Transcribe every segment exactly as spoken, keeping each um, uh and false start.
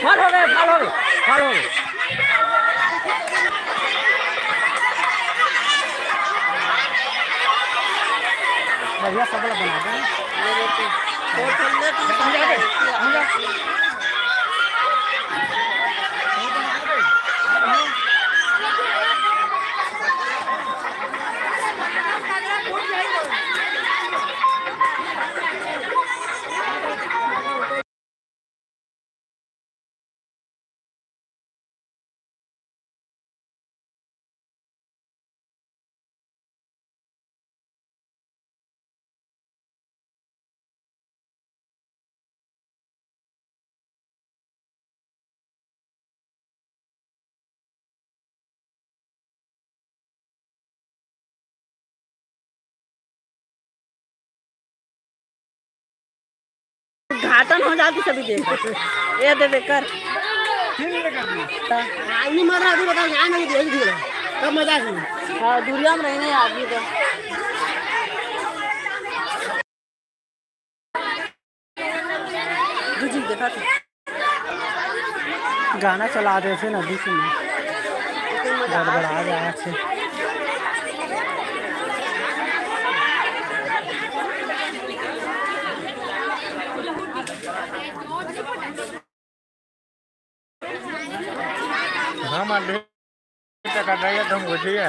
फाल हो गए, फाल हो गए, फाल हो गए। बढ़िया सब ला बना दे। घाटन हो जाती सभी देख। ये दे दे कर। हाँ, ये मार रहा, अभी बता, यहाँ नहीं दिया, दिया। तब मजा आई। हाँ, दूरिया में रहने आदमी तो। गाना चला देथे ना बीच में, गड़बड़ा जाथे। हाँ, मान ले। टका दे, एकदम बुझिए।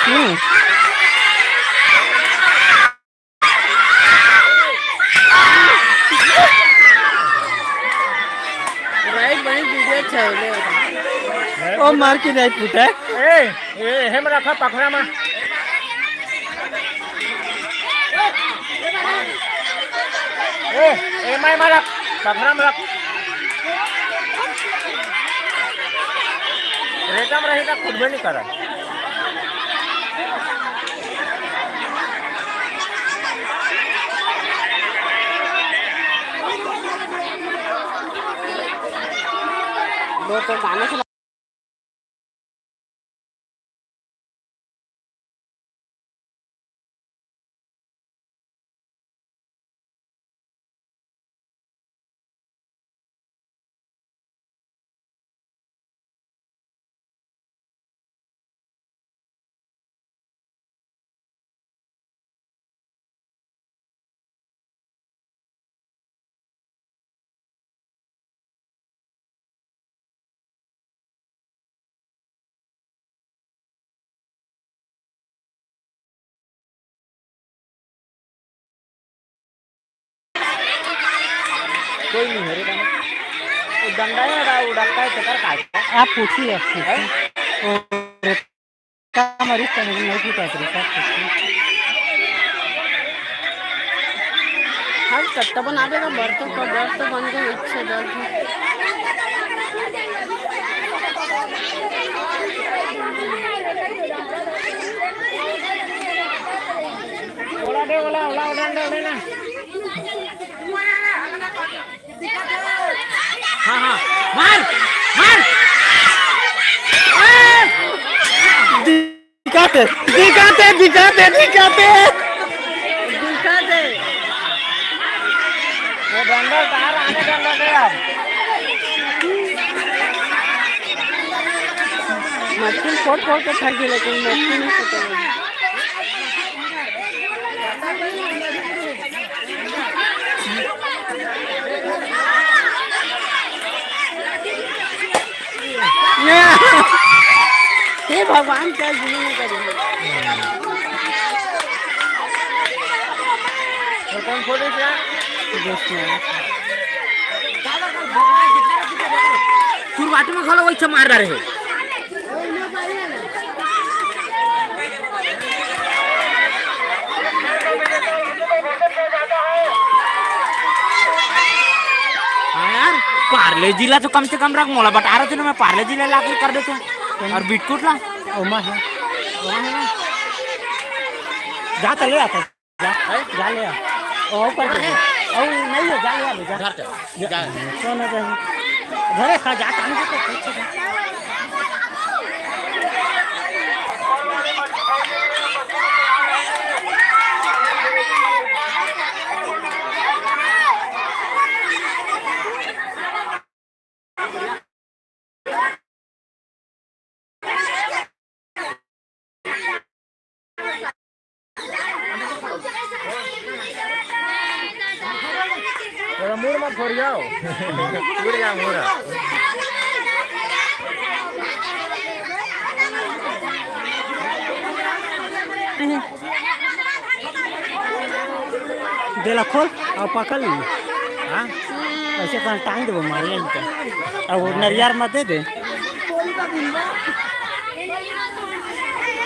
हम्म। राइट बनी, वीडियो अच्छा है, ले। ओ मार के नहीं फूटा। ए, ए, हेम रखा पखरा में। ए, ए, माय मालक, पखरा मालक। रेता में रही त खुद भी नहीं करा। दो तो गाने सुना। कोई नहीं है रे बहन। वो डंडा है ना, वो डंडा है, चक्कर काट। आप पूछिए, आप पूछिए। हैं? वो रेता मरीज तो नहीं, नहीं पूछा था, सब पूछिए। हम चट्टा बना देगा, बर्तन का डर तो बन गए, इससे डर भी। ओला दे, ओला, ओला, ओला, ओला, ओला। हाँ, हाँ, मार, मार। दिखाते, दिखाते, दिखाते, दिखाते। दिखाते। वो डंडा उतार, आने डंडा दे अब। मछली फोड़ फोड़ के फेंक दी, लेकिन मछली नहीं पकड़ी। हे भगवान, क्या जुलूम करे। और कौन खोले क्या? दोस्त ने। शुरुआत में खोलो, वही से मार रहे हो। हाँ यार, पार्ले जी ला तो कम से कम रख, मोला बता रहे थे ना, मैं पार्ले जी ला लाकर कर देते हैं। और बिस्कुट ला। ओमा है। ओमा है ना? जा तो ले आता। जा, जा ले आ। ओ, ऊपर दे दे। ओ, नहीं है, जा ले आ, ले जा। घर चल, जा। जा। कौन है भाई? घरे खा जा, काम को तो पूछो जा। थोड़ा मुड़ मत फोड़ियाओ। मुड़ जा, मुड़। देला खोल अउ पकड़ ली। हाँ? ऐसे तो टांग देबो, मार ले इनका। अब वो नरियर मत दे दे।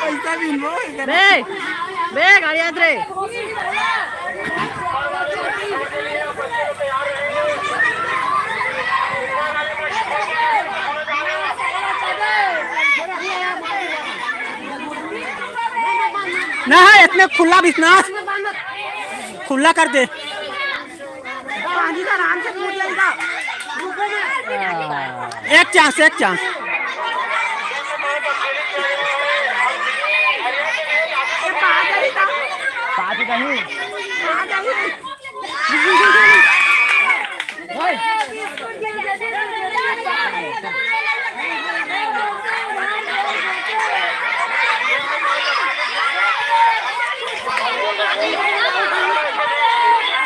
पैसा भी इनबो। बे, बे, गाड़ी आत रे। ना है, इतने खुला बिछना, खुला कर दे। एक चांस, एक चांस। पाँच ही कहीं।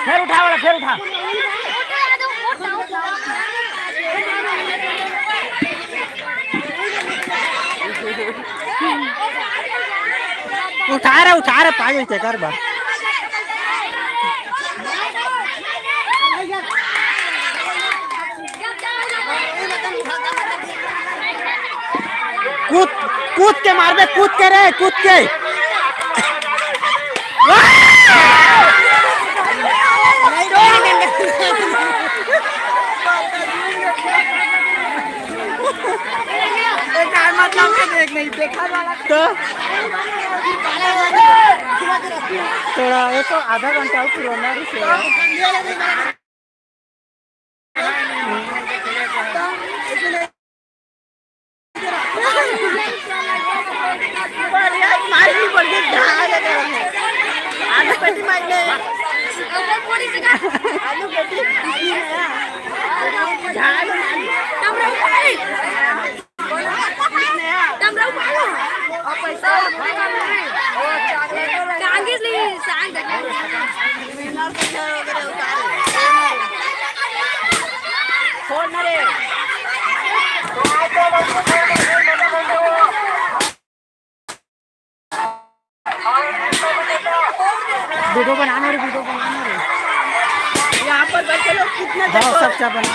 फिर उठा वाला, फिर उठा। उठा रे, उठा रे, पागल के कर बा। कूद, कूद के मारबे, कूद के रे, कूद के। एकर मतलब है देख नहीं, देखा वाला तो थोड़ा एक आधा घंटा और पुराना भी सेवा। वीडियो बनाना रे, वीडियो बनाना रे। यहाँ पर बच्चे लोग कितना हाँ, सब क्या बना।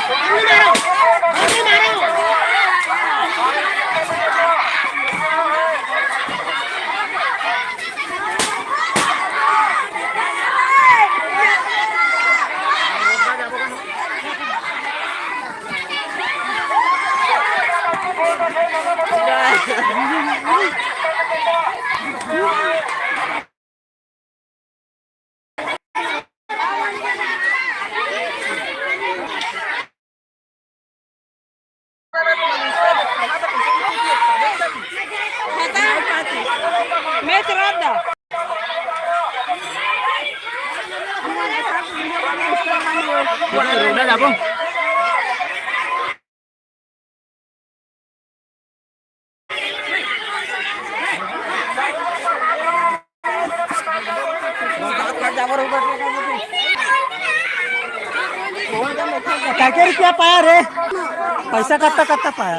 काके रुपया पाया रे? पैसा कत्ता कत्ता पाया?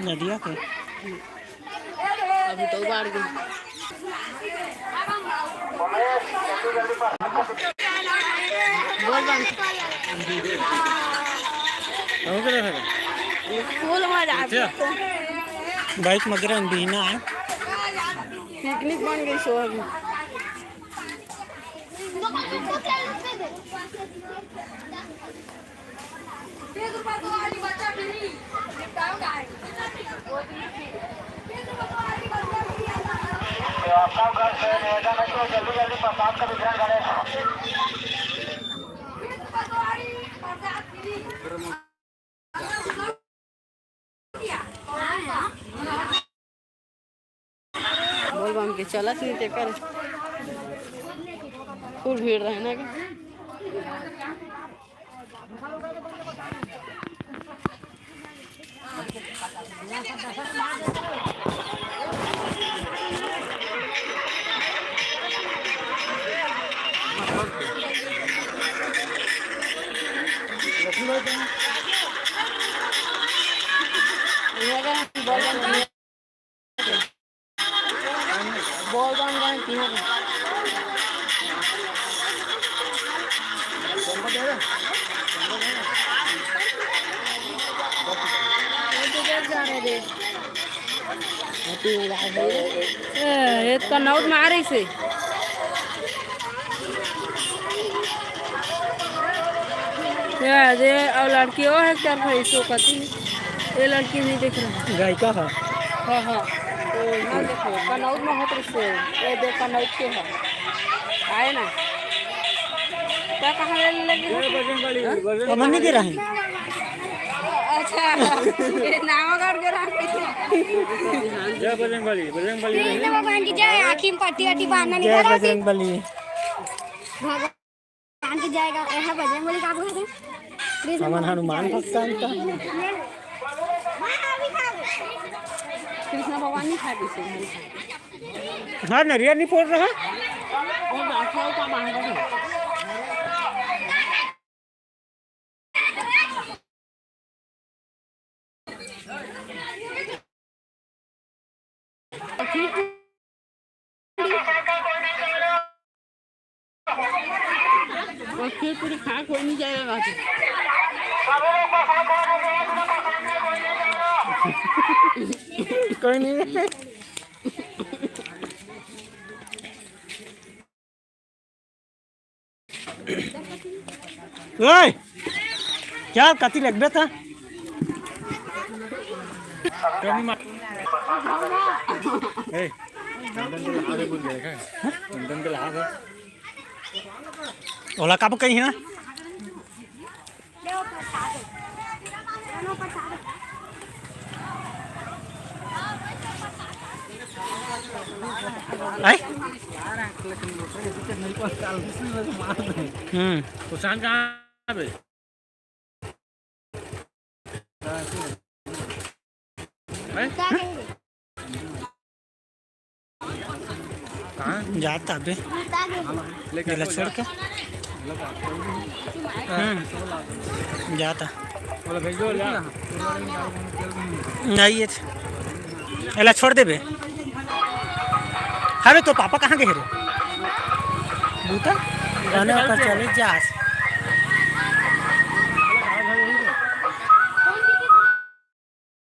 नदिया के अभी तो उबाड़ गई। बोल बम। फूल में जा। बाइक मगरन बीना है। पिकनिक बन गई सो अभी। बीस रुपया तो आज बचा भी नहीं। निपटाओ का है? बोल बम के चलत नहीं तेकर फुल भीड़ रहे ना का? ए, ये तो कनौत में आ रही से। ये दे, और लड़की वो है, चार भाई सो कती। ये लड़की नहीं दिख रहा। गायिका है। हाँ, हाँ। तो यहाँ देखो, कनौत में होत रही से। ये दे, कनौत के है। आए ना। क्या कहाँ ले लगे? हमन नहीं दे रहे। अच्छा, ये नाम अगर के रहा। जय बजरंग बली, बजरंग बली। कृष्ण भगवान की जय। आँखी में पट्टी वट्टी बांधना नहीं जय करा थी। बजरंग बली। भगवान की जय का, यह बजरंग बली का बोलते हैं? कृष्ण हमन भगवान की हनुमान जय। भगवान का। कृष्ण भगवान नहीं खाते थे। हाँ, नरियर नहीं फोड़ रहा। वो बादशाह का मांग रहे हैं। और खीर पूरी खा कोई नहीं जाएगा वहाँ से। कोई नहीं। ओए, क्या कति लगबे था? ए, चंदन के लहार है, बोल दे, देखा है? चंदन के लहार है। ओला काबू कही है ना? आय? हम्म। सुशांत कहाँ पे? हैं? कहाँ? जाता बे। लेके गेला छोड़ के। हम्म। जाता। बोला, भेज दो, ले आ। नहीं, ये एला छोड़ देबे। अरे, तो पापा कहाँ गए रे? बूता? गाने पर चले जा।